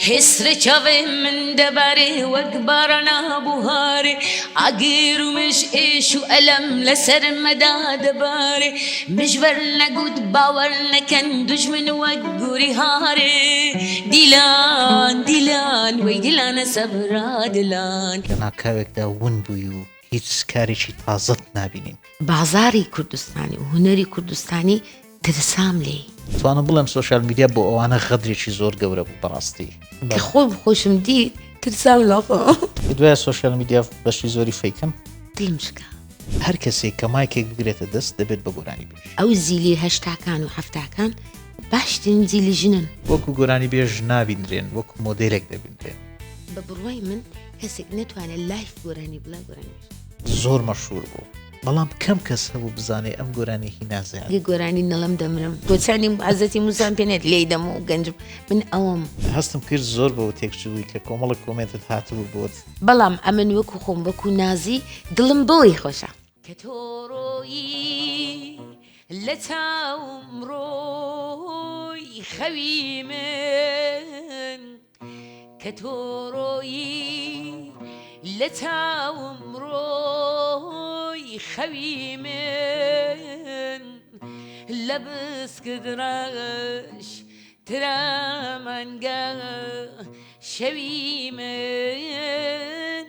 هێسرە چاوێ من دەبارێ وەک بارانا بوهارێ ئاگر و مژ ئێش و ئەلەم لەسەر مەدا دەبارێ مژوەر نەگوت باوەر نەکەن دوژمن وەک گوری هارێ دیلان دیلان وەی دیلانە سەبرا دلان. لە ناکاوێکدا ون بووی و هیچ کارێکی تازەت نابینین. بازاڕی کوردستانی و هونەری کوردستانی ترسام لێی. توانم بڵێم سۆشیال میدیا بۆ ئەوانە غەدرێکی زۆر گەورە بوو بەڕاستی. کە خۆم خۆشم دیت ترسام لە خۆم. دوای سۆشیال میدیا بەشی زۆری فەیکن. دلم شکا. هەر کەسێک کە مایکێک بگرێتە دەست دەبێت بە گۆرانی بێژ. ئەو زیلی هەشتاکان و حەفتاکان باشترین زیلی ژنن. وەکو گۆرانی بێژ نابینرێن وەکو مۆدێلێک دەبینرێن. بە بڕوای من کەسێک نەتوانێت live گۆرانی بڵێ گۆرانی بێژ. زۆر مەشهور بوو بەڵام کەم کەس هەبوو بزانێ ئەم گۆرانی هی نازیان. گە گۆرانی نەڵێم دەمرم. گۆچانی حەزرەتی موسام پێ نێت لێی دەم و گەنجم من ئەوەم. هەستم کرد زۆر بەوە تێکچووی کە کۆمەڵێک کۆمێنتت هاتبوو بۆت. بەڵام ئەمن وەکو خۆم وەکو نازی دڵم بەوەی خۆشە. کە تۆ ڕۆیی لە چاوم ڕۆی خەوی من. کە تۆ ڕۆیی لە چاوم ڕۆی خەوی من لە بسکت ڕەش ترامانگە شەوی من.